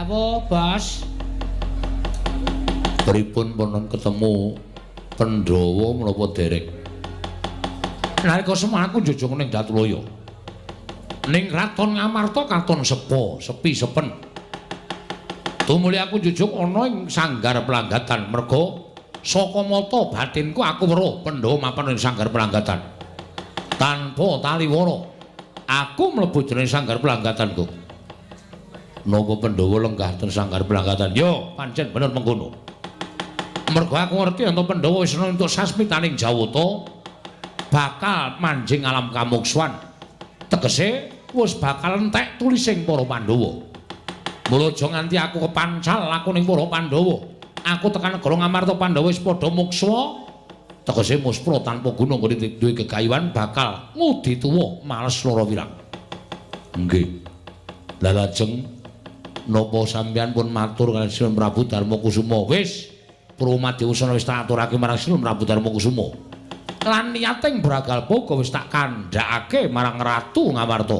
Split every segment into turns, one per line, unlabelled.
Dawuh, Bos.
Pripun ponon ketemu Pandhawa menapa derek? Nalika semana aku njujung ning Datulaya. Ning Kraton Ngamarta katon sepo, sepi sepen. Tumuli aku njujung ana ing sanggar pelanggatan merga saka mata batinku aku weruh Pandhawa mapan ing sanggar pelanggatan. Tanpa taliwara, aku mlebu jroning sanggar pelanggatanku. Napa Pandhawa lenggah ten sanggar pelanggatan? Yo, pancen bener mengkono. Merga aku ngerti yen Pandhawa wis entuk sasmitaning Jawata bakal manjing alam kamuksuan. Tegese wis bakal entek tulising para Pandhawa. Mula aja nganti aku kepancal aku ning para Pandhawa. Aku tekan negara Ngamarta Pandhawa wis padha muksa. Tegese muspra tanpa guna nggone duwe gegayuhan bakal ngudi tuwa males lara wirang. Nggih. Lah lajeng napa sampeyan pun matur kaliyan Sinuwun Prabu Darmakusuma? Wis, Purwomadewusana wis tak aturake marang Sinuwun Prabu Darmakusuma. Lan niating Bragalpa uga wis tak kandhakake marang Ratu Ngamarta.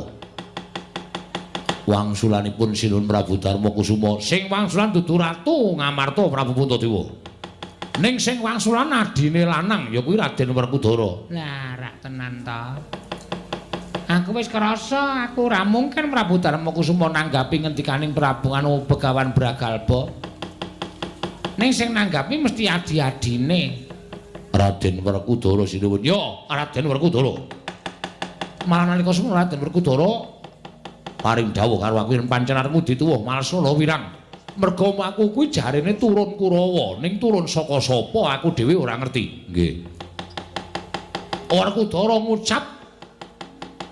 Wangsulanipun Sinuwun Prabu Darmakusuma, sing wangsulan dudu Ratu Ngamarta Prabu Puntadewa. Ning sing wangsulan adine lanang ya kuwi Raden Werkudara.
Lah rak tenan ta. Aku wis krasa aku ora mungkin Prabu Darmakusuma nanggapi ngendikaning Prabu anu Begawan Bragalpa. Ning sing nanggapi mesti adi-adine.
Raden Werkudara sinuwun. Ya, Raden Werkudara. Malah nalika semono Raden Werkudara paring dawuh karo aku yen pancen arep ngudi tuwuh males loro wirang. Merga aku kuwi jarene turun Kurawa, ning turun saka sapa aku dhewe ora ngerti. Nggih. Werkudara ngucap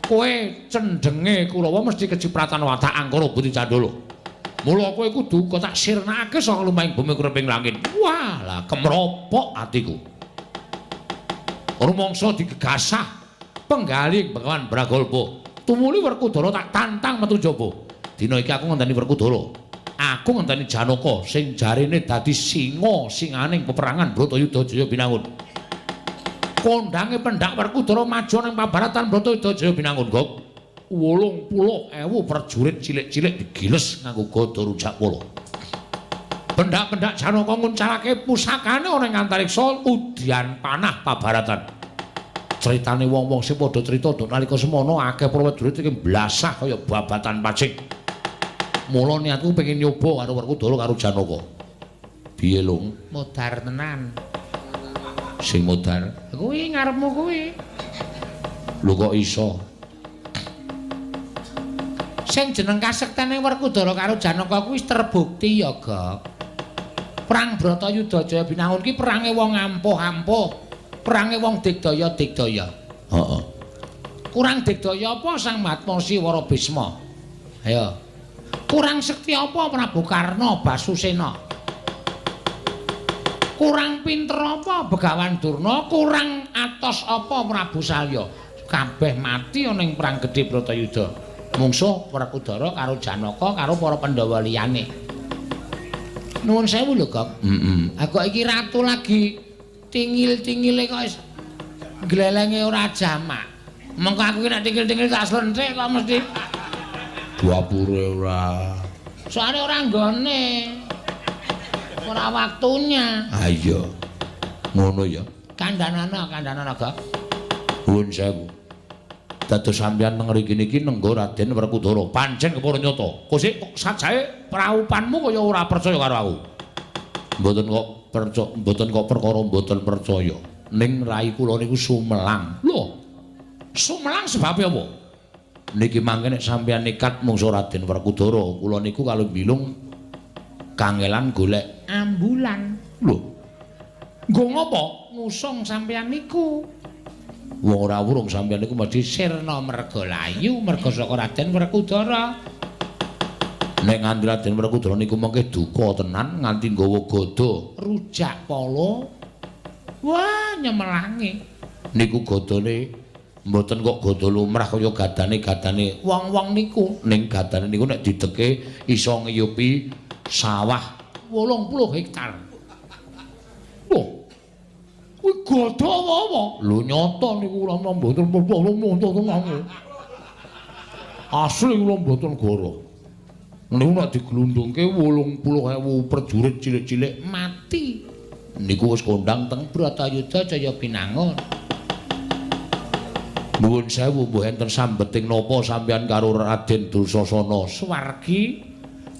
kowe cendhenge Kurawa mesti kecipratan watak angkara Budi Candala. Mula kowe kudu kok tak sirnakake saka lumahing bumi kureping langit. Wah, lah kemropok atiku. Rumangsa digegasah penggalih Begawan Bragalpa. Tumuli Werkudara tak tantang metu jaba. Dina iki aku ngenteni Werkudara. Aku ngenteni Janaka sing jarene dadi singa singaning peperangan Bratayuda Jaya Binangun. Kondange pendak Werkudara maju ning pabaratan Bratayuda Jaya Binangun, Gok. 80.000 prajurit cilik-cilik digiles nganggo gada rujak pala. Pendak-pendak Janaka nguncalake pusakane ana ing antariksa udian panah pabaratan. Critane wong-wong sing padha crita nduk nalika semono akeh prajurit iki blasah kaya babatan pacing. Mula niatku pengen nyoba karo Werkudara karo Janaka. Piye, Lung?
Modar tenan.
Sing modar?
Kuwi ngarepmu kuwi.
Lho kok iso?
Sing jeneng kasektene Werkudara karo Janaka kuwi wis terbukti ya, Gok. Perang Bratayuda Jaya Binangun ki perange wong ampuh-ampuh, perange wong digdaya-digdaya.
Heeh.
Kurang digdaya apa Sang Mahatma Siwara Bisma? Ayo. Kurang sekti apa Prabu Karna Basusena? Kurang pinter apa Begawan Durna? Kurang atos apa Prabu Salya? Kabeh mati ana ing perang gedhe Bratayuda. Mungsuh Werkudara karo Janaka karo para Pandhawa liyane. Nuwun sewu lho, Gok.
Heeh.
Ha kok iki ratu lagi tingil-tingile kok wis glelenge ora jamak. Mengko aku ki nek tingil-tingil tak slenthik kok mesti
dapure ora.
Soale ora nggone. Ora waktunya.
Ha iya. Ngono ya.
Kandhanana, kandhanana, Gok.
Nuwun sewu. Dados sampeyan teng mriki niki nenggo Raden Werkudara. Pancen kepara nyata. Kosik kok sajae praupanmu kaya ora percaya karo aku. Mboten kok percaya, mboten kok perkara mboten percaya. Ning rai kula niku sumelang. Lho. Sumelang sebabe apa? Niki mangke nek sampeyan nekat mungsu Raden Werkudara, kula niku kalau bilung kangelan golek
ambulan.
Lho. Nggo ngopo?
Ngusung sampeyan niku.
Wong ora wurung sampeyan niku mesti
sirna merga layu merga saka Raden Werkudara.
Nek nganti Raden Werkudara niku mengke duka tenan nganti nggawa gada
rujak pala. Wah, nyemelangi.
Niku gadane mboten kok gada lumrah kaya gadane-gadane
wong-wong niku.
Ning gadane niku nek dideke iso ngiyupi sawah
80 hektar.
Lho. Kuwi gada apa-apa? Lho nyata niku kula mboten mboten. Asli kula mboten goro. Niku nek diglundungke 80.000 prajurit cilik-cilik
mati.
Niku wis kondang teng
Bratayuda Jaya Binangun.
Nuwun sewu mbuh enten sambeting napa sampeyan karo Raden Dursasana
swargi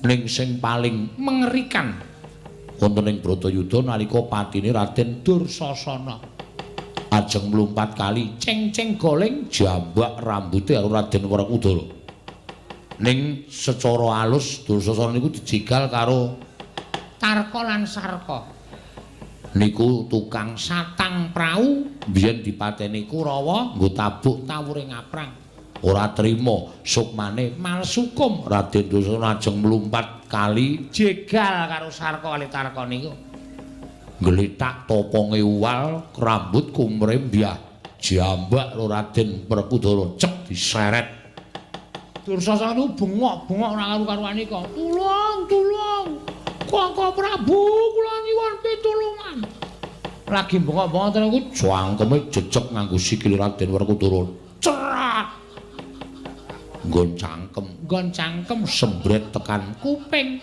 ning sing paling
mengerikan
wonten ing Bratayuda nalika patine Raden
Dursasana
ajeng mlumpat kali
ceng-ceng goleng
jambak rambute karo Raden Werkudara. Ning secara alus Dursasana niku dijegal karo
Tarka lan Sarka.
Niku tukang
satang prau
biyen dipateni
Kurawa
nggo tabuk
tawure ngaprang.
Ora trima sukmane
malsukum.
Raden Dursasana ajeng mlumpat kali
jegal karo Sarka kali Tarka niku.
Glethak toponge uwal rambut kumrembyah jambak karo Raden Werkudara cek diseret.
Dursasana niku bengok-bengok ora karu-karuane kok. Tulung, tulung. Koko Prabu kula nyuwun pitulungan. Lagi bengok-bengok ngoten niku
cangkeme jejeg nganggo sikil Raden Werkudara.
Cerat.
Nggon cangkem,
nggon cangkem
sembret tekan
kuping.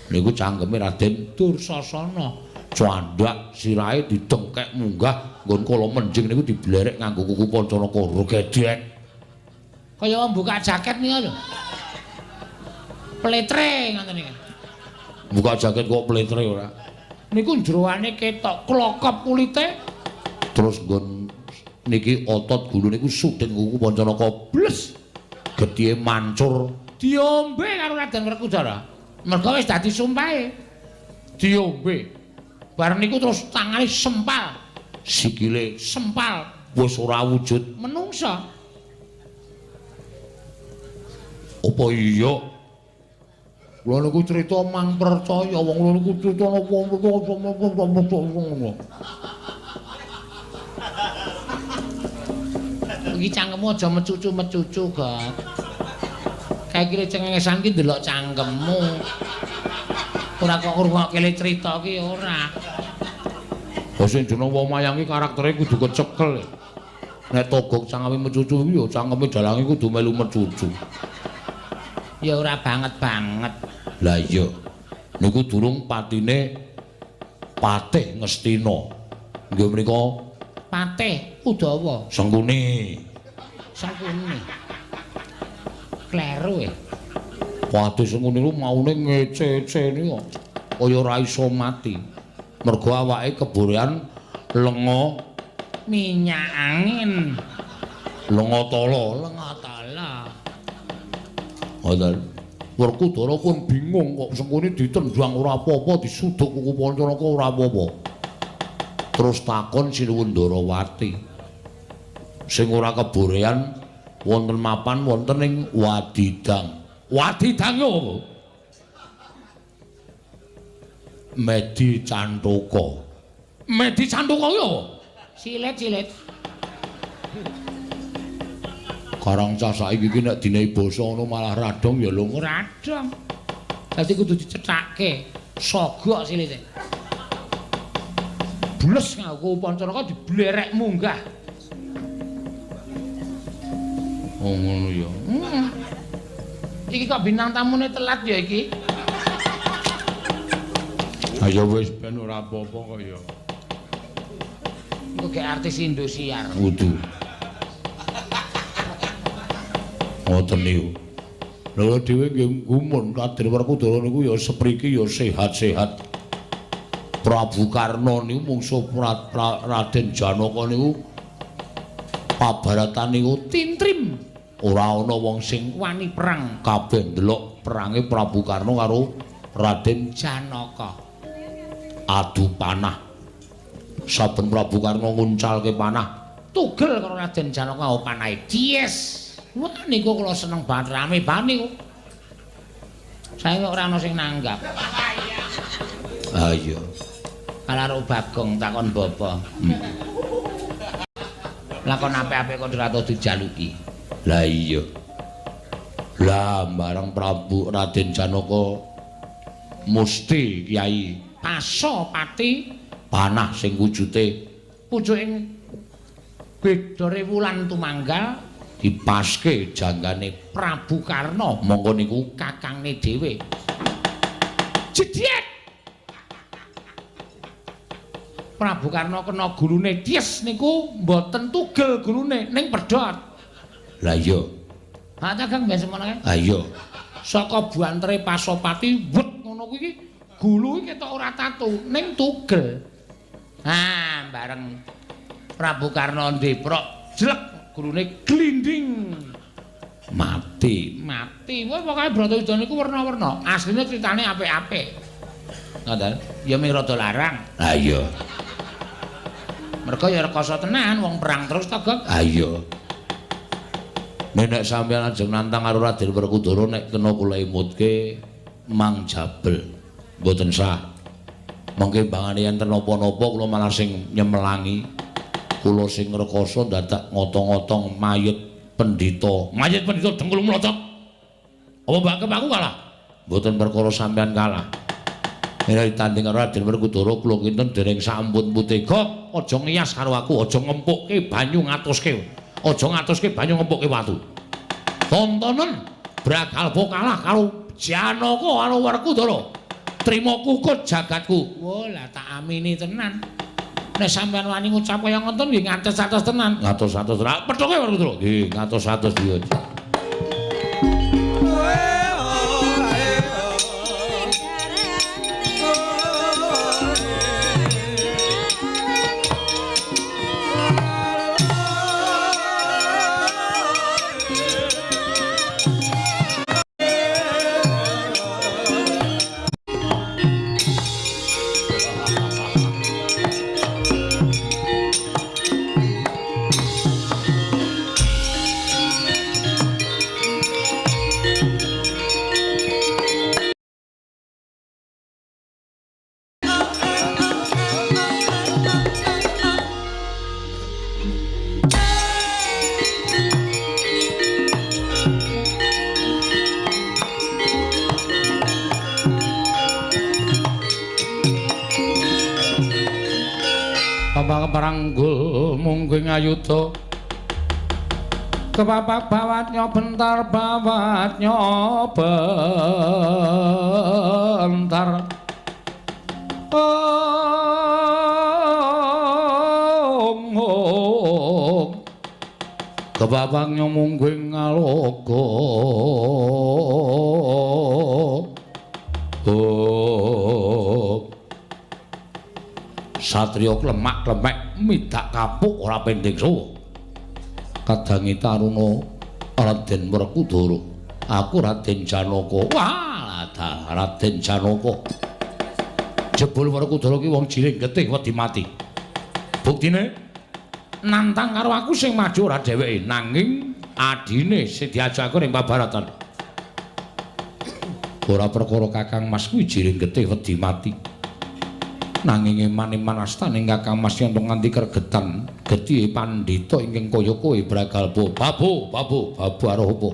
Niku cangkeme Raden
Dursasana.
Candhak sirahe didengkek munggah nggon kala menjing niku diblerek nganggo kuku Pancanaka gedhek.
Kaya wong buka jaket niku lho. Pletre ngoten niku.
Buka jaket kok pletre ora.
Niku jeroane ketok klokop kulite.
Terus nggon niki otot gulu niku sudin kuku Pancanaka bles. Gethihe mancur
diombe karo Raden Werkudara. Mergo wis dadi sumpahe. Diombe. Bareng niku terus tangane sempal,
sikile
sempal,
wis ora wujud
menungsa.
Apa iya? Kula niku crita mang percaya wong kula niku crita napa ngono.
Iki cangkemmu aja mecucu-mecucu, Gok. Kae iki cengengesan ki ndelok cangkemmu. Ora kok ngrungokke le crita ki ora.
Lah sing jeneng wong mayang ki karaktere kudu kecekel. Nek togok cangkeme mecucu iki ya cangkeme dalange kudu melu mecucu.
Ya ora banget-banget.
Lah iya. Niku durung patine Patih Ngastina. Nggih mriku
Patih Udawa.
Sengkuni.
Sengkuni. Kleru e.
Patih Sengkuni niku maune ngece-ece niku kaya ora iso mati. Mergo awake keborean lenga
minyak angin.
Lenga tala,
lenga tala.
Ngoten. Werkudara pun bingung kok Sengkuni ditendang ora apa-apa, disuduk kuku Pancanaka ora apa-apa. Terus takon Sinuwun Ndarawati. Sing ora keborean wonten mapan wonten ing Wadidang. Wadidang yo apa? Medi Cantaka. Medi Cantaka yo apa?
Silet-silet.
Karang cah saiki iki nek dinehi basa ngono malah radong ya lho.
Radong. Dadi kudu dicethake. Sogok silite. Bles nganggo Pancanaka diblerek munggah.
Oh ngono ya.
Heeh. Iki kok bintang tamune telat ya iki.
Ayo wis ben ora apa-apa kok ya.
Engko gek artis Indosiar.
Kudu. Ngoten niku. Lha dhewe nggih gumun Raden Werkudara niku ya sepriki ya sehat-sehat. Prabu Karna niku mungsuh Raden Janaka niku pabaratan niku
tintrim.
Ora ana wong sing
wani perang.
Kabeh ndelok perange Prabu Karna karo Raden
Janaka.
Adu panah. Saben Prabu Karna nguncalke panah,
tugel karo Raden Janaka panahe. Yes. Wah niku kula seneng banget rame banget niku. Saya kok ora ana sing nanggap.
Ha iya.
Karo Bagong takon bapa. Lakon apik-apik kok ora tau dijaluki.
Lah iya. Lah bareng Prabu Raden Janaka musti Kyai
Pasopati
panah sing wujute
pucuking bedore wulan tumanggal
Dipaske janggane Prabu Karna, monggo niku kakangne dhewe. Jediet. Prabu Karna kena gulune ties niku mboten tugel gulune ning pedhot. Lah iya. Ha ta Kang ben semono kae. Ha iya. Saka buantere Pasopati wet ngono kuwi iki gulu iki ketok ora tatu ning tugel. Ha bareng Prabu Karna ndeprok jlek gulune glinding. Mati, mati. Wah pokoke Bratayuda niku werna-werna. Asline critane apik-apik. Ngoten. Ya mung rada larang. Ha iya. Mergo ya rekoso tenan wong perang terus to, Gok. Ha iya. Nek sampeyan ajeng nantang karo Raden Werkudara nek kena kula emutke Mang Jabel. Mboten sah. Mengke bangane enten napa-napa kula malah sing nyemelangi. Kula sing rekoso dadak ngotong-ngotong mayit pendhita. Mayit pendhita dengkul mlotot. Apa mbak aku kalah? Mboten perkara sampeyan kalah. Nek ditanding karo Raden Werkudara kula kinten dereng sampun-putih. Gok, aja ngiyas karo aku, aja ngempukke banyu ngatuske. Aja ngatuske banyu ngempukke watu. Tontonen Bragalpa kalah karo Janaka karo Werkudara. Trima kukut jagatku. Wah, lah tak amini tenan. Nek sampeyan wani ngucap kaya ngoten nggih ngatos-atos tenan. Ngatos-atos. Lah pethuke Werkudara. Nggih, ngatos-atos iya. Paranggul mungguing ayuda kepapak bawatnya bentar bawatnya bentar ong ong kepapaknya mungguing ngaloga ong satriya klemak-klemek midak kapuk ora pending suwa. Kadangi taruna Raden Werkudara. Aku Raden Janaka. Wah, Raden Janaka. Jebul Werkudara ki wong jiring getih wedi mati. Buktine nantang karo aku sing maju ora dheweke nanging adine sing diajak aku ning pabaratan. Ora perkara Kakang Mas kuwi jiring getih wedi mati. Nanging eman-eman astaning Kakang Mas yen nganti kregetan gethihe pandhita ingkang kaya kowe Bragalpa. Babu, babu, babu aruh apa?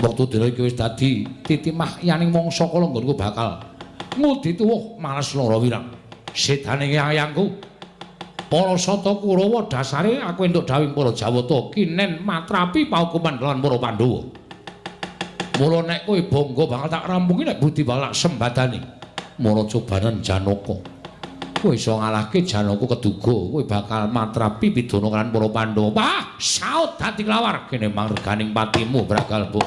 Wektu dina iki wis dadi titimah yaning mangsa kala nggonku bakal ngudi tuwuh males lara wirang. Sedane yayangku. Para Sata Kurawa dasare aku entuk dawuhing para Jawata kinen matrapi paukuman lawan para Pandhawa. Mula nek kowe bangga bakal tak rampungi nek budi bakal tak sembadani. Mara cobanan Janaka. Kowe iso ngalahke Janaka keduga, kowe bakal matrapi pidana kan para Pandhawa. Wah, saut dadi klawar kene mangreganing patimu Bragalpa.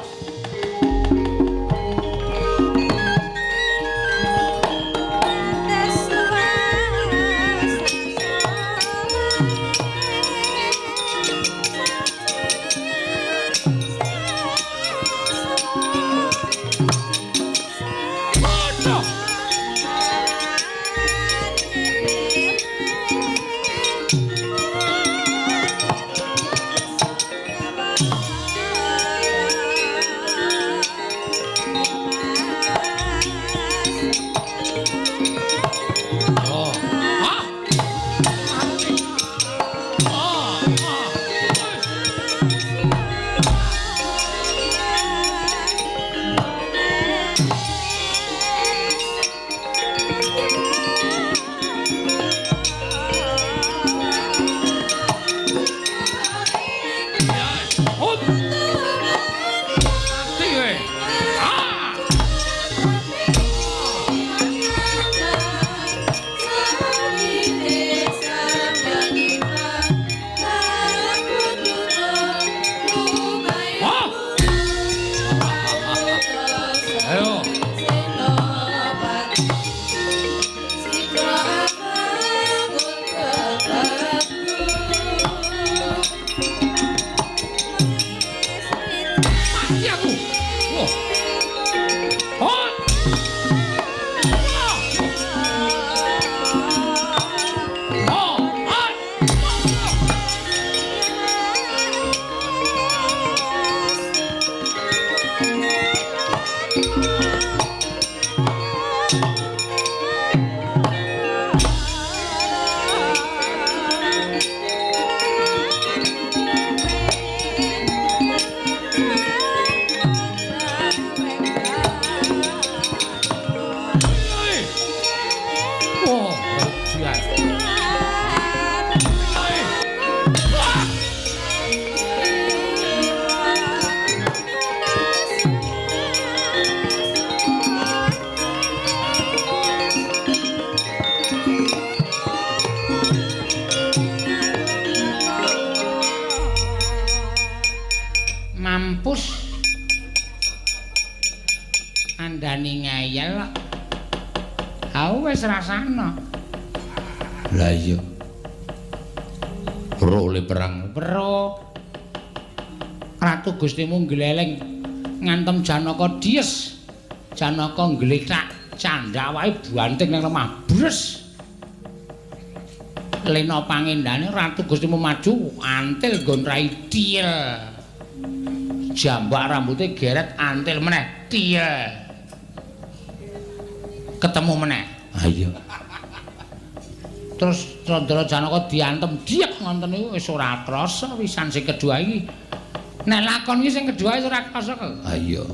Mampus andani ngeyel kok. Ha wis rasana.
Lah iya. Weruh le perang.
Weruh. Ratu Gustimu ngleleng ngantem Janaka dies. Janaka nglethak candhak wae banting nang lemah bres. Lena pangendane Ratu Gustimu maju antil nggon rai tiel. Jambak rambutnya geret antil meneh tiel. Ketemu meneh.
Ha iya.
Terus Candra Janaka diantem diek ngoten niku wis ora krasa pisan sing kedua iki. Nek lakon iki sing kedua wis ora krasa kok.
Ha iya.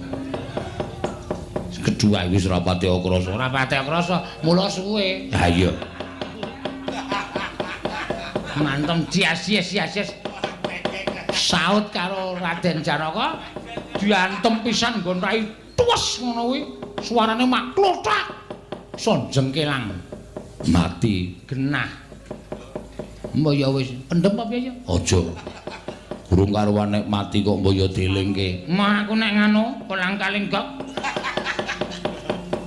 Sing kedua iki wis ora pati krasa.
Ora pati krasa, mula suwe.
Ha iya.
Mantem dias-dias. Saut karo Raden Janaka diantem pisan nggon rai tuwes ngono kuwi. Suarane mak klothak. Son jengkelang.
Mati
genah. Mbok ya wis pendem apa piye ya?
Aja. Durung karuan nek mati kok mbok ya dielingke.
Mah aku nek nganu kolang kaling gok.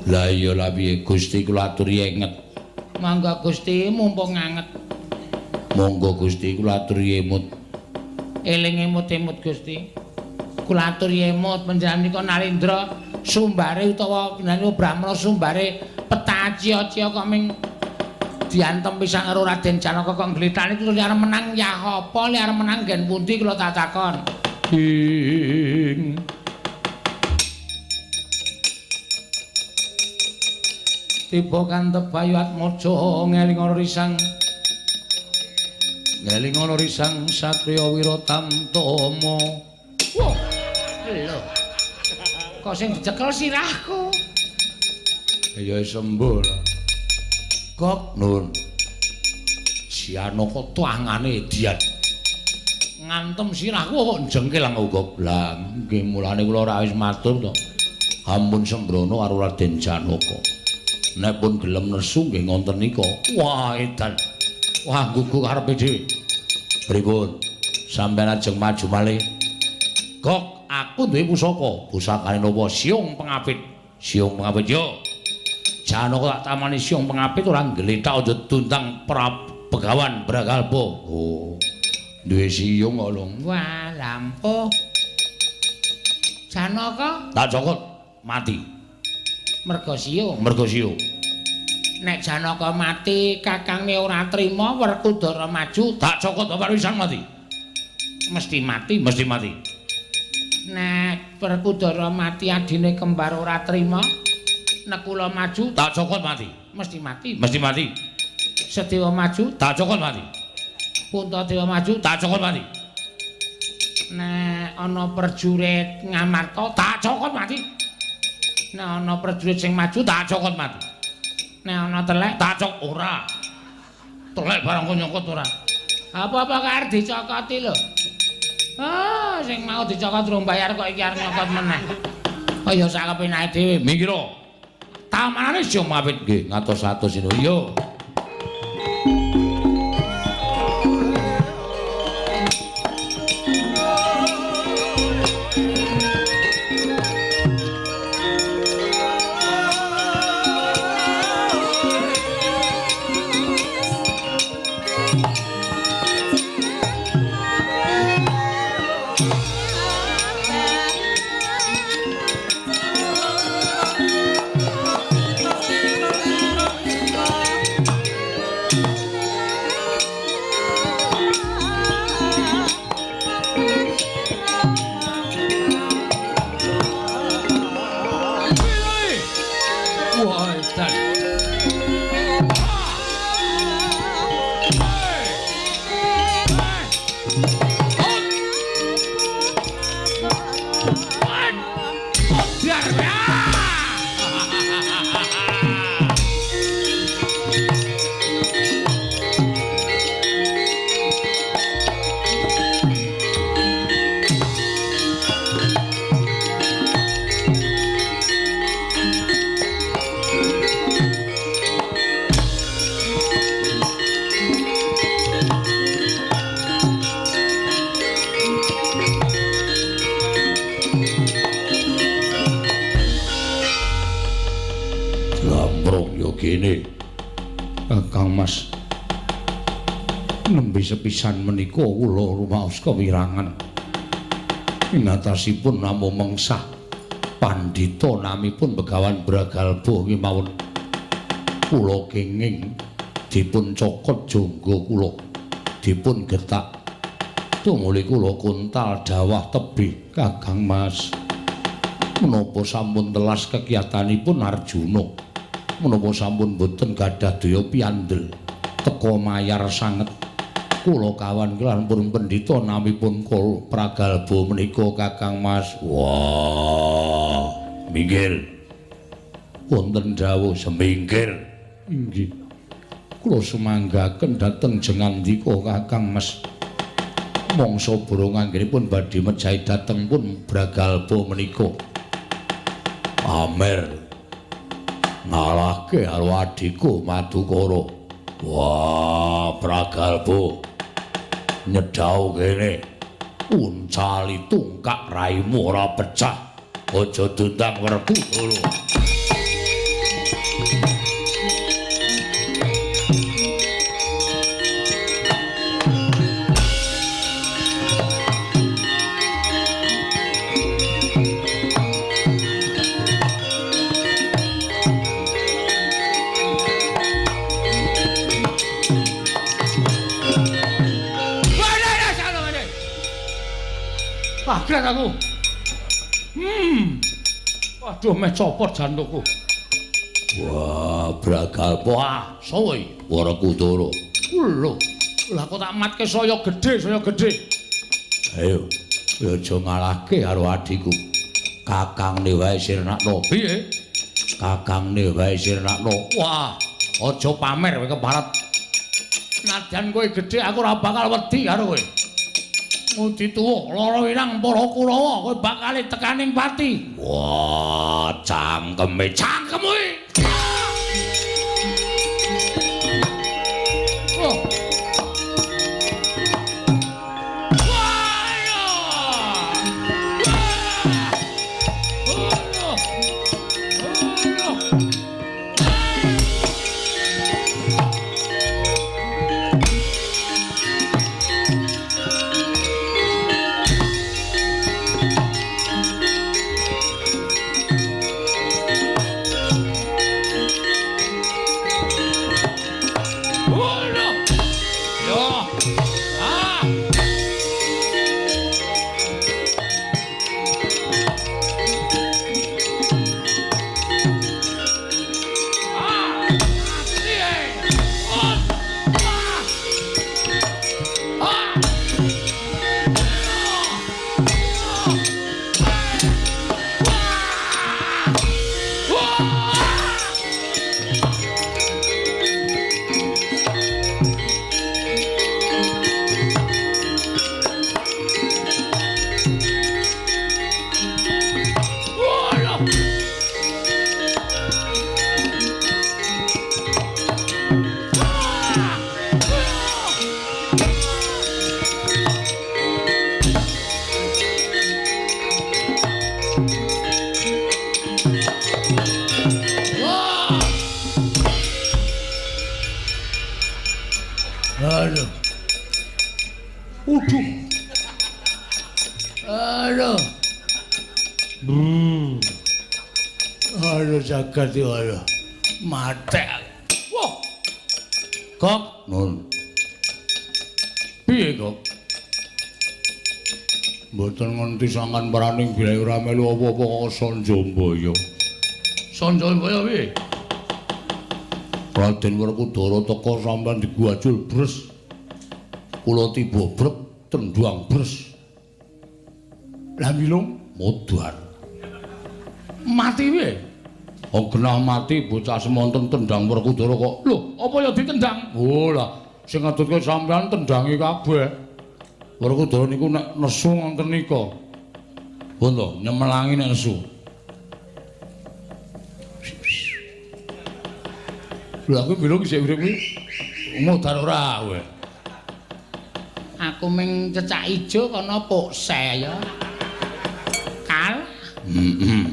Lah iya lah piye Gusti kula aturi enget.
Mangga Gusti mumpung anget.
Monggo Gusti kula aturi emut.
Eling emut-emut Gusti. Kula aturi emut panjenengan nika Narendra sumbare utawa panjenengan Brahmana sumbare petacia-cia kok ming diantem pisan karo Raden Janaka kok nglitani terus arep menang ya apa li arep menang nggen pundi kula tak takon.
Ing tiba kantep Bayu Atmaja ngeling ana risang. Ngeling ana risang satriya Wiratamtama.
Wah, lho. Kok sing dicekel sirahku?
Ya sembuh lah. Gok nun. Janaka tangane edian.
Ngantem sirahku kok
jengkel aku goblang. Nggih mulane kula ora wis matur to. Ampun sembrono karo Raden Janaka. Nek pun gelem nesu nggih ngonten nika. Wah edan. Wah gugu karepe dhewe. Pripun? Sampeyan ajeng maju malih. Gok, aku duwe pusaka. Pusakane napa? Siung pengapit. Siung pengapit yo. Janaka tak tamani siung pengapit ora nglethak aja dundang Begawan Bragalpa. Oh. Duwe siung kok lho.
Wah, lampuh. Janaka
tak cokot mati.
Mergo siung.
Mergo siung.
Nek Janaka mati, kakangne ora trima, Werkudara maju,
tak cokot bapak wisan mati.
Mesti mati,
mesti mati.
Nek Werkudara mati adine kembar ora trima, Nekula maju,
tak cokot mati.
Mesti mati,
mesti mati.
Sedewa maju,
tak cokot mati.
Puntadewa maju,
tak cokot mati.
Nek ana prajurit Ngamarta,
tak cokot mati.
Nek ana prajurit sing maju,
tak cokot mati.
Nek ana telek,
tak cok ora. Telek barang kok nyokot ora.
Apa-apa kok arep dicokoti lho. Ah, sing mau dicokot durung bayar kok iki arep nyokot meneh. Oh ya sak kepenake dhewe.
Minggir. Tamanane siung mapit nggih ngatos-atos ini. Yo.
Wah, edan. Gene Kakang Mas, nembe sepisan menika kula rumaos kewirangan ingatasipun namung mengsah pandhita namipun Begawan Bragalba kemawon. Kula kenging dipun cokot jangga kula, dipun getak tumuli kula kuntal dawah tebih. Kakang Mas, menapa sampun telas kekiyatanipun Arjuna? Menapa sampun boten gadah daya piandel teka mayar sanget? Kula kawan kelan pun pendhita namipun Pragalba menika Kakang Mas. Wah, minggir. Wonten dawuh semingkir. Inggih. Kula sumanggaken dhateng jengandika Kakang Mas. Mangsa burung anggenipun badhe mejahi dhateng pun Bragalba menika. Amer ngalahke karo adhiku Madukara. Wah, Pragalba nyedhau kene. Uncali tungkak raimu ora pecah. Aja dundang Werkudara. Kaget aku. Waduh, meh copot jantungku. Wah, Bragalba. Ah, sawa iki Werkudara. Lho, lah kok tak matke saya gedhe, saya gedhe. Ayo, aja ngalahke karo adhiku. Kakangne wae sirnakno. Piye? Kakangne wae sirnakno. Wah, aja pamer kowe keparat. Nadyan kowe gedhe aku ora bakal wedi karo kowe. Ngudi tuwa lara wirang para Kurawa kowe bakal tekaning pati. Wah, cangkeme cangkem kowe. Oh. Aduh. Uduh. Aduh. Aduh jagat iki aduh. Matek. Wah. Kok nun. Piye kok? Mboten ngerti sangkan paraning bilai ora melu apa-apa kok Sanjambaya. Sanjambaya piye?
Raden Werkudara teka sampean diguajul bres. Kula tiba brek tendang bres. Lah milung modar. Mati piye? Oh genah mati bocah semonten tendang Werkudara kok. Lho, apa ya ditendang? Oh lah, sing ngetutke sampean tendangi kabeh. Werkudara niku nek nesu ngoten nika. Pun to, nyemelangi nek nesu. Lha aku bilung isih urip kuwi modar ora kowe.
Aku ming cecak ijo kono pokse ya. Kal.
Heeh.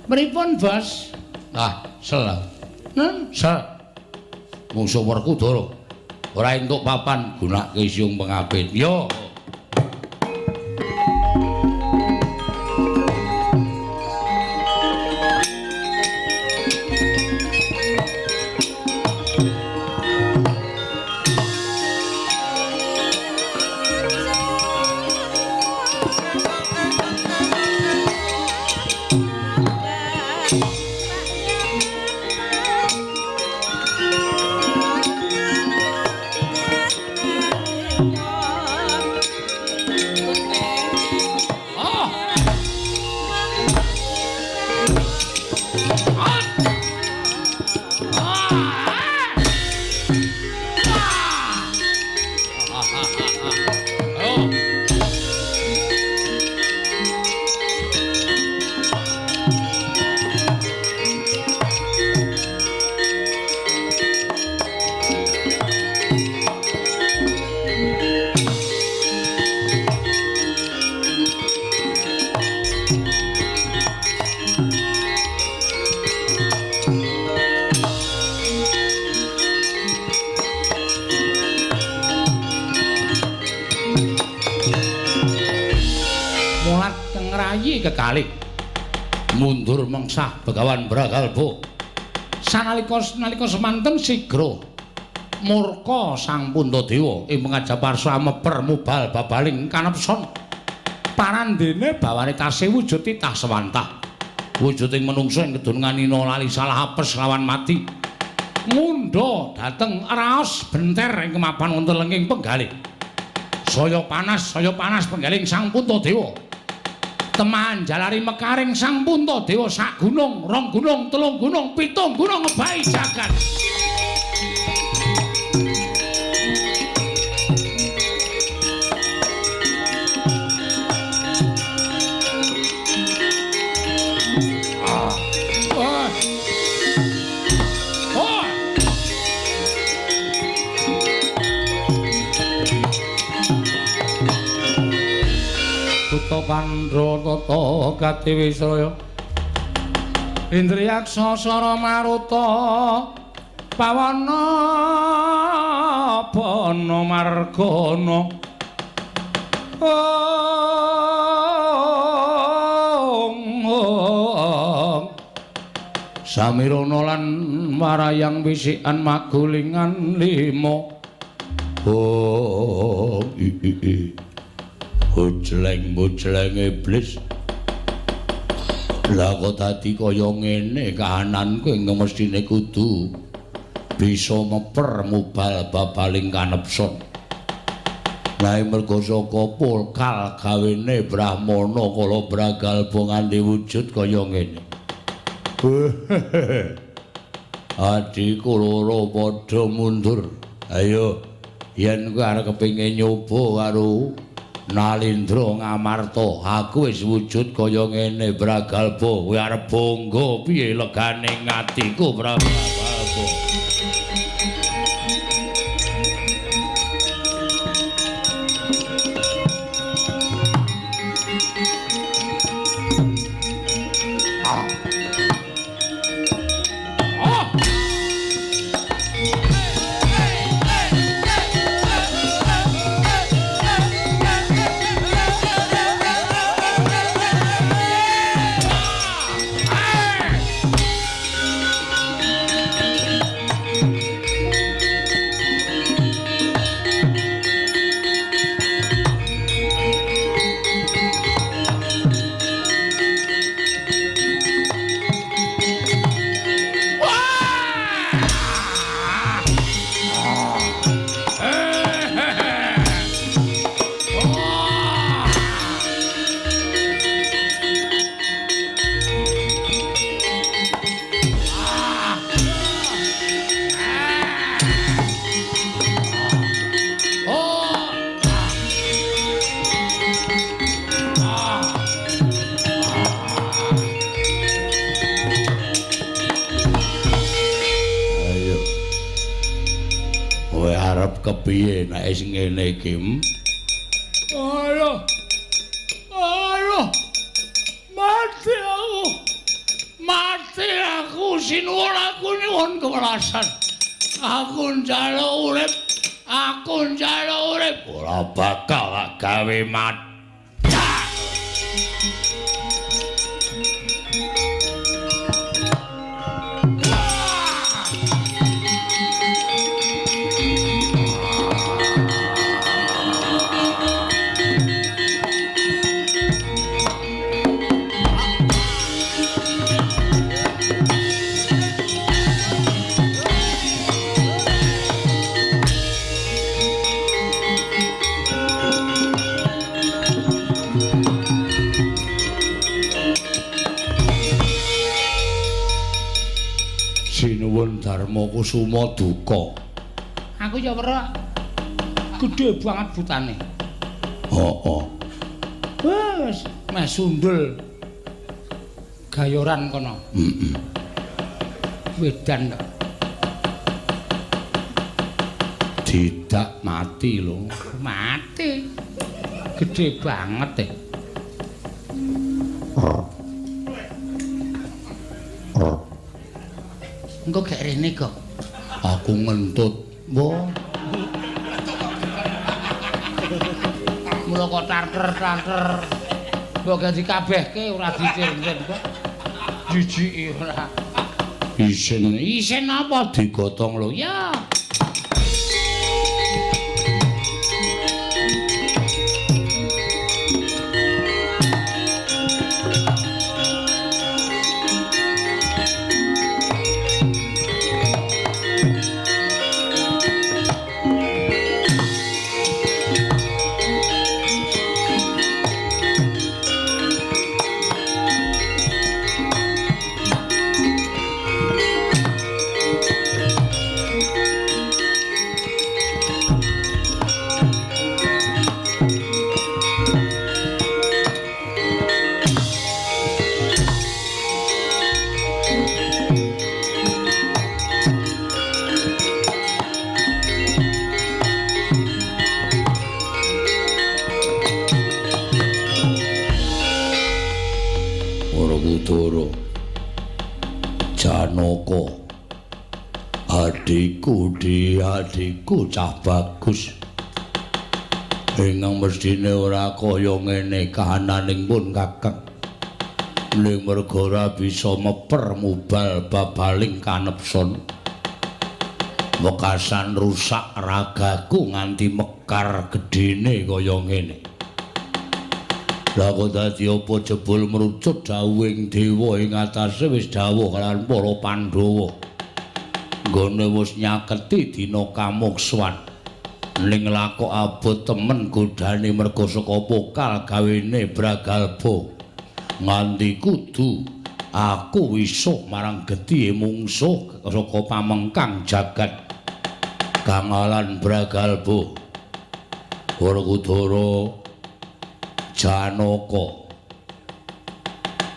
Pripun, Bos?
Ah, sel.
Nun,
sel. Mungsuh Werkudara ora entuk papan gunake siung pengapit. Yo. Kekalih mundur mengsah Begawan Bragalba. Sanalika nalika semanten sigra murka Sang Puntadewa ing pengajaparsa meper mubal babaling kanepson. Parandene bawane tasih wujud titah sewantah. Wujuding menungsa ing kedun nganina lali salah apes lawan mati. Ngundha dhateng raos benter ing kemapan wonten lengking penggalih. Saya panas penggaling Sang Puntadewa. Teman jalari mekaring Sang Puntadewa sak gunung, rong gunung, telung gunung, pitung gunung ngebahi jagat. Kandra tata gati wisraya Indriyaksa sara maruta pawana bana margana ong samirana lan warayang wisikan magulingan lima. Oh i i i Bojleng-bojleng iblis. Lah kok dadi kaya ngene kahananku ing mestine kudu bisa meper mubal babaling kanepson. Lah mergo saka polkal gawene Brahmana kala Bragalba nganti wujud kaya ngene. Adhiku loro padha mundur. Ayo yen kowe arep kepengin nyoba karo Nalindra Ngamarta, aku wis wujud kaya ngene Bragalba, kowe arep bangga piye legane atiku Bragalba. Kepiye nek wis ngene iki?
Aduh. Aduh. Mati aku. Mati aku, sinuwun aku nyuwun kewelasan. Aku njaluk urip. Aku njaluk urip.
Ora bakal tak gawe mati. Sinuwun Darma Kusuma duka.
Aku ya weruh. Gedhe banget butane.
Heeh.
Wes meh sundul gayoran kono.
Heeh.
Wedan kok.
Tidak mati lho.
Mati. Gedhe banget e. Engko gek rene kok.
Aku ngentut.
Mbah. Mula kok tarter-tarter. Mbok ganti kabehke ora dicirncen kok. Jijiki ora.
Isin.
Isin apa
digotong lho?
Ya.
Werkudara, Janaka, adikku, adikku cah bagus. Ingkang mestine ora kaya ngene kahananing pun Kakang. Ning merga ora bisa meper mubal babaling kanepson. Wekasan rusak ragaku nganti mekar gedene kaya ngene. Lah kok dadi apa jebul merucut dawuhing dewa ing atase wis dawuh kalawan para Pandhawa. Nggone wis nyaketi dina kamukswan. Ning lakok abot temen godane merga saka pokal gawene Bragalba. Nganti kudu aku wisuh marang getihe mungsuh saka pamengkang jagat Gangalan Bragalba. Werkudara, Janaka,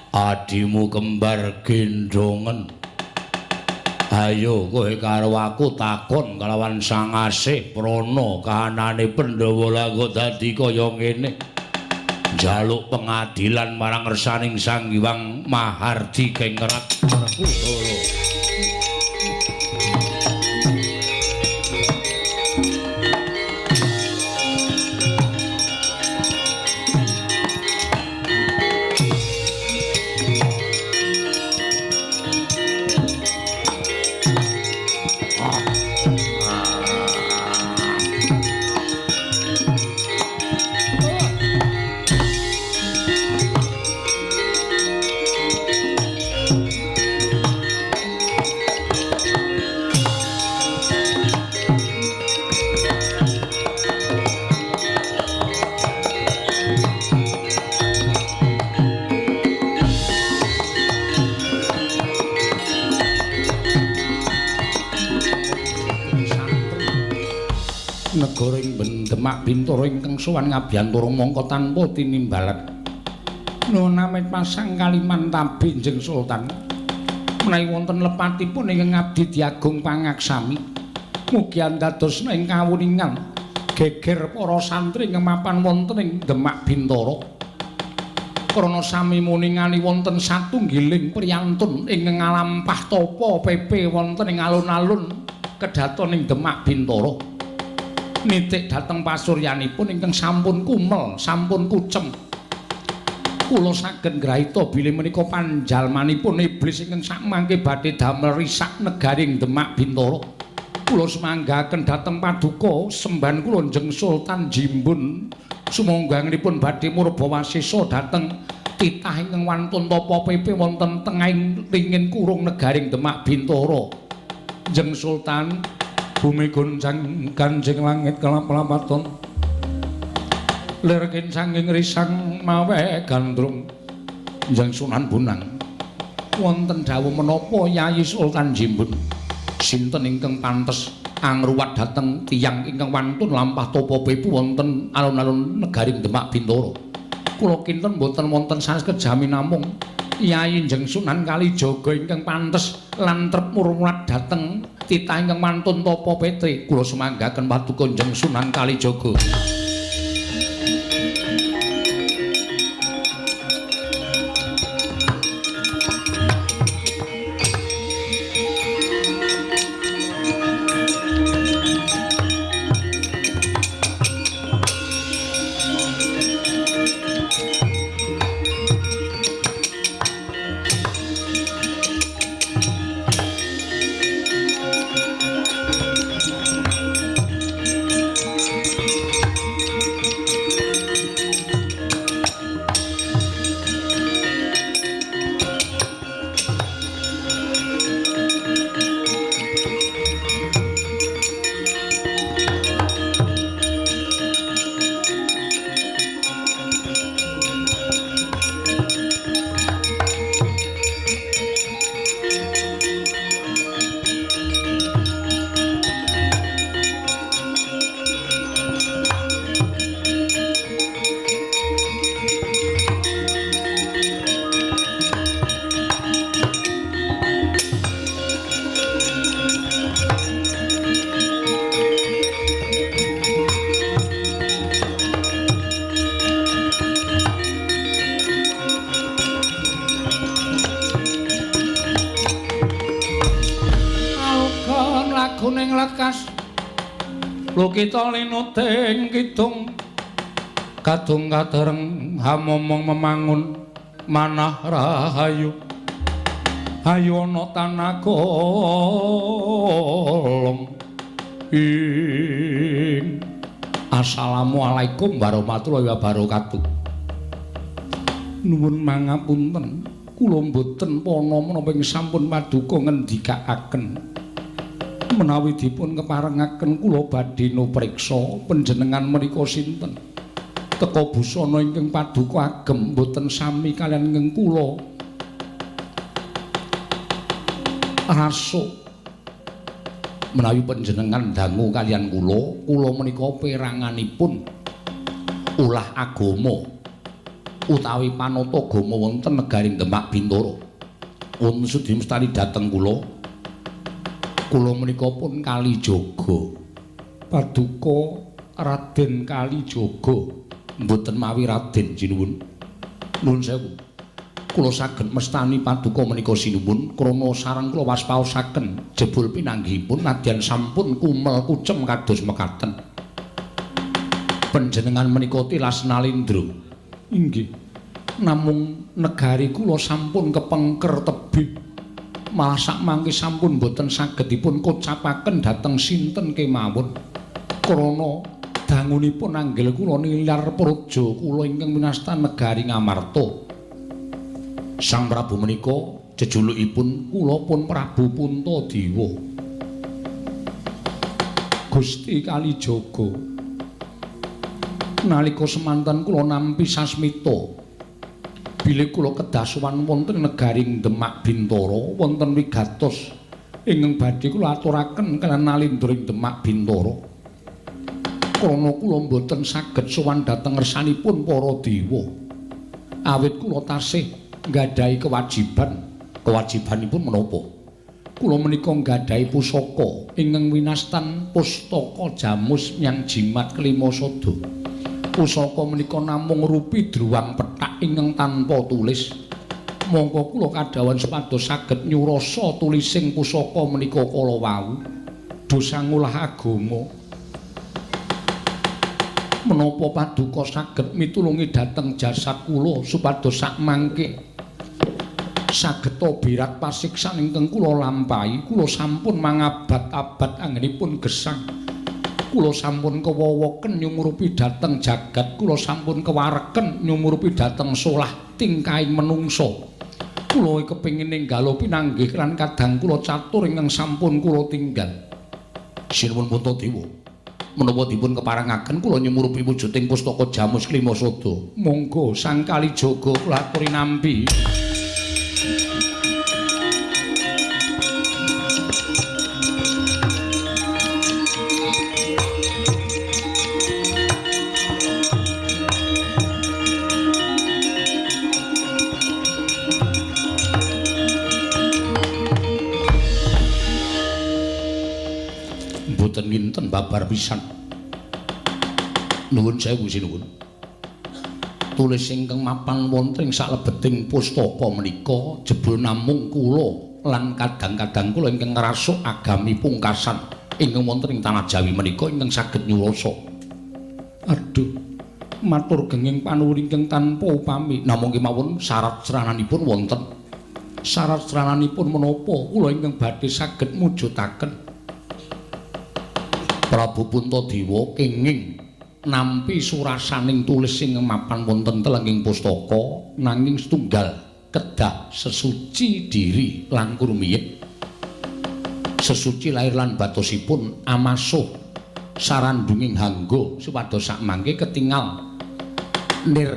adimu kembar gendongen. Ayo kowe karo aku takon kalawan Sang Asih prana kahanane Pandhawa lah kok dadi kaya ngene. Njaluk pengadilan marang ngersaning Sang Hyang Mahardi Gengrat Werkudara. Negara ing Demak Bintara ingkang sowan ngabiyantara mangka tanpa tinimbalan. Nuwun amit pasang Kalimantan Benjeng Sultan. Menawi wonten lepatipun ingkang abdi diagung pangaksami.
Mugi andados ing kawuningan geger para santri ngemapan wonten ing Demak Bintara. Krana sami muningani wonten satunggiling priyantun ing ngalampah tapa pepe wonten ing alun-alun kedaton ing Demak Bintara. Nitik dhateng pasuryanipun ingkang sampun kumel, sampun kucem. Kula saged ngrahita bilih menika panjalmanipun iblis ingkang sakmangke badhe damel risak negaring Demak Bintara. Kula sumanggaken dhateng paduka semban kula Njeng Sultan Jimbun. Sumangga-angenipun badhe murba wasesa dhateng titah ingkang wantun tapa pepe wonten tengahing ringin kurung negaring Demak Bintara. Njeng Sultan, bumi goncang ganjing langit kelap-lapaton. Lir kincanging risang mawe gandrung. Njeng Sunan Bonang, wonten dawuh menapa Yayi Sultan Jimbun? Sinten ingkang pantes angruwat dhateng tiyang ingkang wantun lampah tapa pepu wonten alun-alun negaring Demak Bintara? Kula kinten mboten wonten sanes kejami namung Yayi Njeng Sunan Kalijaga ingkang pantes lan trep murwat dhateng titah ingkang wantun tapa petri. Kula sumanggaken paduka Njeng Sunan Kalijaga. Lukita linuting kidung kadung kadereng hamomong memangun manah rahayu hayu ana tanah kolong ing. Assalamualaikum warahmatullahi wabarakatuh. Nuwun mangapunten, kula mboten pana menapa ing sampun paduka ngendikaaken. Menawi dipun keparengaken kula badhe nupriksa panjenengan menika sinten. Teka busana ingkang paduka agem mboten sami kaliyan ingkang kula rasuk. Menawi panjenengan dangu kaliyan kula, kula menika peranganipun ulah agama utawi panata agama wonten negaring Demak Bintara. Wonten sudi mestani dhateng kula. Kula menika pun Kalijaga. Paduka Raden Kalijaga. Mboten mawi Raden sinuwun. Nuwun sewu. Kula saged mestani paduka menika sinuwun krana sareng kula waspaosaken jebul pinanggihipun nadyan sampun kumel kucem kados mekaten. Panjenengan menika tilas nalindra. Inggih. Namung negari kula sampun kepengker tebih. Malah sakmangke sampun boten saged dipun kocapaken dhateng sinten kemawon. Krana dangunipun anggel kula nilar praja kula ingkang winastan negari Ngamarta. Sang Prabu menika jejulukipun kula pun Prabu Puntadewa. Gusti Kalijaga, nalika semanten kula nampi sasmita bilih kula kedah sowan wonten negaring Demak Bintara wonten wigatos ingkang badhe kula aturaken kaliyan nalindra ing Demak Bintara. Krana kula mboten saged sowan dhateng ngersanipun para dewa. Awit kula tasih nggadahi kewajiban. Kewajibanipun menapa? Kula menika nggadahi pusaka ingkang winastan Pustaka Jamus Myang Jimat Kelima Sada. Pusaka menika namung rupi druwang pethak ingkang tanpa tulis. Mongko kula kadhawuhan supados saged nyurasa tulising pusaka menika kala wau. Dosa ngolah agama. Menapa paduka saged mitulungi dhateng jasad kula supados sakmangke saged birat pasiksan ingkang kula lampahi. Kula sampun mangabad-abad anggenipun gesang. Kula sampun kewowoken nyumurupi dhateng jagat, kula sampun kewareken nyumurupi dhateng solah tingkahing menungsa. Kula kepengin ninggalo pinanggih lan kadang kula catur ingkang sampun kula tinggal. Sinuwun Puntadewa, menapa dipun keparengaken kula nyumurupi wujuding pustaka Jamus Klima Sada. Monggo Sang Kalijaga kula aturi nampi. Mboten nginten babar pisan. Nuwun sewu sinuwun. Tulis ingkang mapan wonten ing salebeting pustaka menika jebul namung kula lan kadang-kadang kula ingkang ngrasuk agami pungkasan ingkang wonten ing tanah Jawi menika ingkang saged nyurasa. Aduh, matur genging panuwun ingkang tanpa upami. Namung kemawon syarat srananipun wonten. Syarat srananipun menapa kula ingkang badhe saged mujudaken? Prabu Puntadewa kenging nampi surasaning tulis sing mapan wonten telenging pustaka, nanging setunggal kedah sesuci diri langkung rumiyin. Sesuci lahir lan batosipun amasuh sarandunging hangga supados sakmangke ketingal nir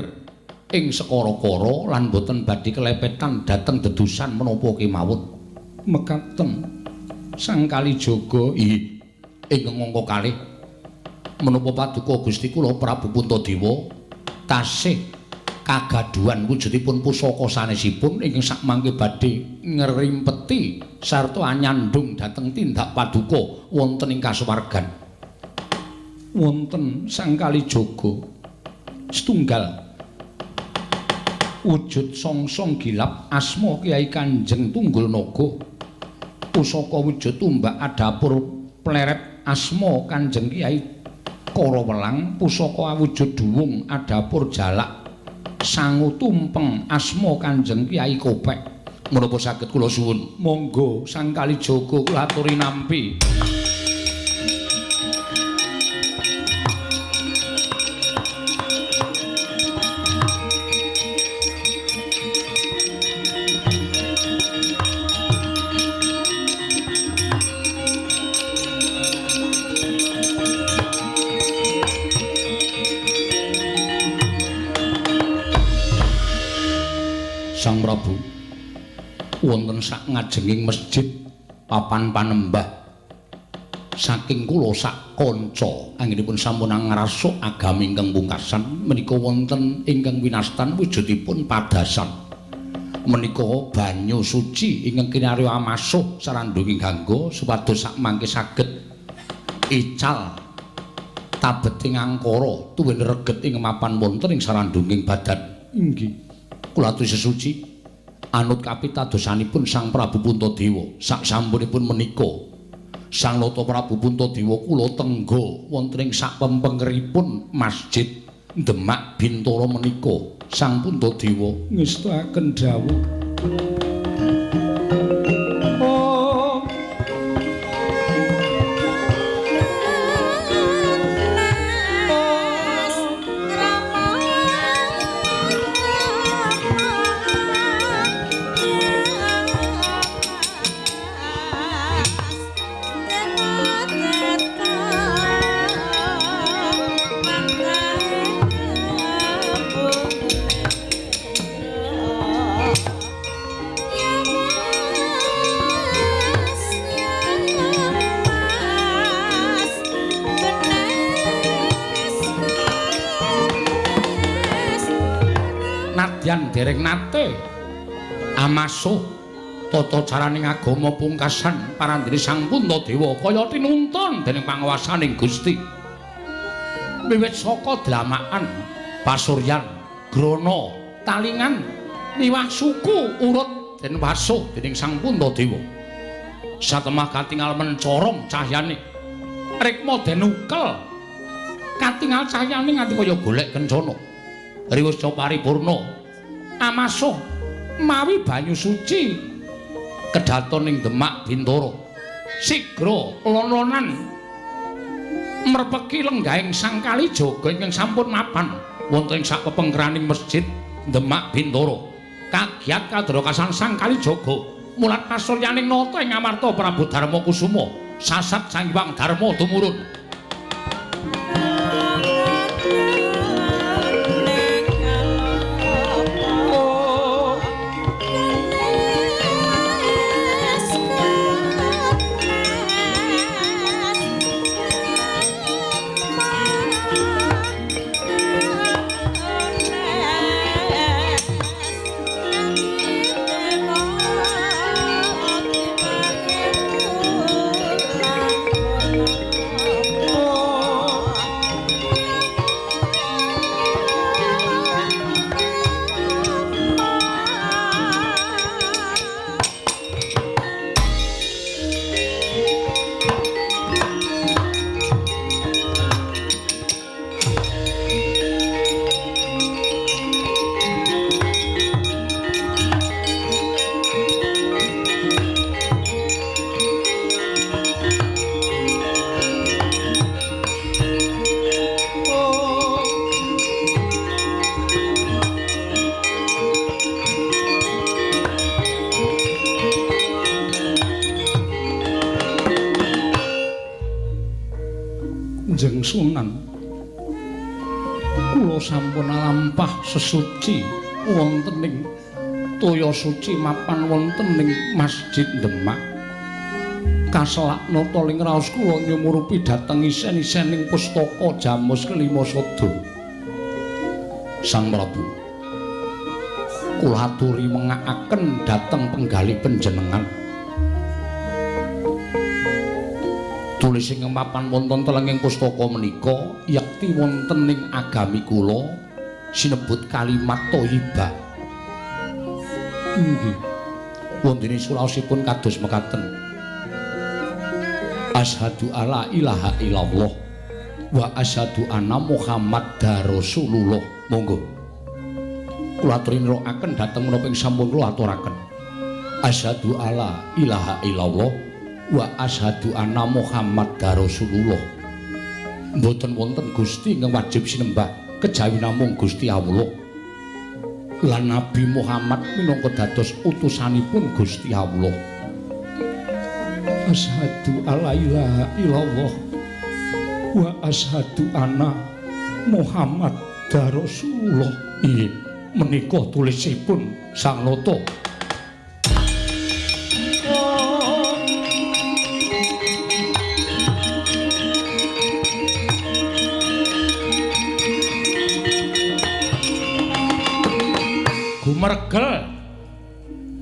ing sekara-kara lan boten badhe kelepetan dhateng dedusan menapa kemawon. Mekaten Sang Kalijaga. Inggih. Ingkang angka kalih menapa paduka Gusti kula Prabu Puntadewa tasih kagaduhan wujudipun pusaka sanesipun ingkang sakmangke badhe ngrimpeti sarta anyandhung dhateng tindak paduka wonten ing kasuwargan. Wonten Sang Kalijaga setunggal wujud songsong gilap asma Kyai Kanjeng Tunggul Naga, pusaka wujud tumbak adapur pleret asma Kanjeng Kyai Karawelang, pusaka awujud duwung adapur jalak sangu tumpeng asma Kanjeng Kyai Kopek. Menapa saged kula suwun? Monggo Sang Kalijaga kula aturi nampi. Sang Prabu, wonten sak ngajenging masjid papan panembah saking kula sak kanca anggenipun sampun ngrasuk agami ingkang pungkasan menika wonten ingkang winastan wujudipun padasan. Menika banyu suci ingkang kinarya amasuh sarandunging gangga supados sakmangke saged ical tabeting angkara tuwin reget ing mapan wonten ing sarandunging badan. Inggih. Kula aturi sesuci anut kapitadosanipun Sang Prabu Puntadewa sak sampunipun menika Sang Nata Prabu Puntadewa kula tengga wonten ing sak pempengeripun Masjid Demak Bintara menika. Sang Puntadewa
ngestakaken dawuh.
Nadyan dereng nate amasuh
Tata caraning agama pungkasan parandene Sang Puntadewa kaya tinuntun dening panguwasaning Gusti. Wiwit saka dlamakan, pasuryan, grana, talingan, miwah suku urut den wasuh dening Sang Puntadewa. Satemah katingal mencorong cahyane, rikma den ukel, katingal cahyane nganti kaya golek kencana. Riwusca paripurna amasuh mawi banyu suci kedaton ing Demak Bintara. Sigra lon-lonan merpeki lenggahing Sang Kalijaga ingkang sampun mapan wonten ing sakpepengkeraning masjid Demak Bintara. Kagiat kadrokasan Sang Kalijaga mulat pasuryaning nata ing amarta Prabu Darma Kusuma sasat Sang Hyang Darma tumurun. Kanjeng Sunan, kula sampun alampah sesuci wonten ing toya suci mapan wonten ing Masjid Demak. Kaselak nata ing raos kula nyumurupi dhateng isen-isening pustaka Jamus kelima sada. Sang Prabu, kula aturi mengakaken dhateng penggalih panjenengan. Tulis ing mapan wonten telenging pustaka menika yekti wonten ing agami kula sinebut kalimat thayyibah. Inggih. Wontene suraosipun kados mekaten. Asyhadu alla ilaha illallah wa asyhadu anna Muhammadar Rasulullah. Monggo. Kula aturi nirakaken dhateng menapa ing sampun kula aturaken. Asyhadu alla ilaha illallah wa asyhadu anna Muhammadar Rasulullah. Mboten wonten Gusti ingkang wajib sinembah kejawi namung Gusti Allah. Lan Nabi Muhammad minangka dados utusanipun Gusti Allah. Asyhadu alla ilaha illallah wa asyhadu anna Muhammadar Rasulullah. Inggih menika tulisipun Sang Nata. Gumergel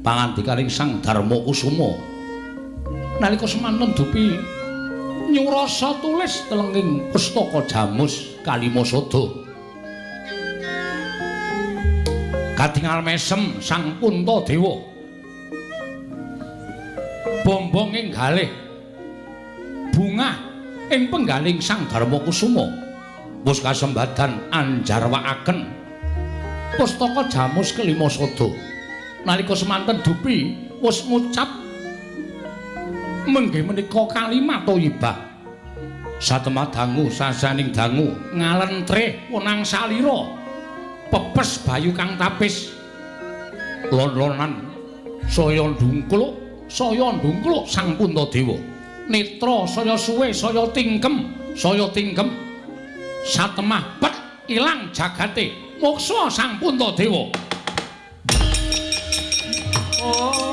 pangandikaning Sang Darma Kusuma. Nalika semanten dupi nyurasa tulis telenging pustaka Jamus Kalima Sada. Katingal mesem Sang Puntadewa. Bombong ing galih bungah ing penggaling Sang Darma Kusuma. Wus kasembadan anjarwakaken pustaka Jamus Kelima Sada. Nalika semanten dupi wis ngucap menggih menika kalimat thayyibah. Satemah dangu sasaning dangu ngalentrih wenang salira pepes bayu kang tapis lon-lonan saya ndungkluk saya ndungkluk Sang Puntadewa. Netra saya suwe saya tingkem saya tingkem. Satemah pet ilang jagate moksa Sang Puntadewa. Oh.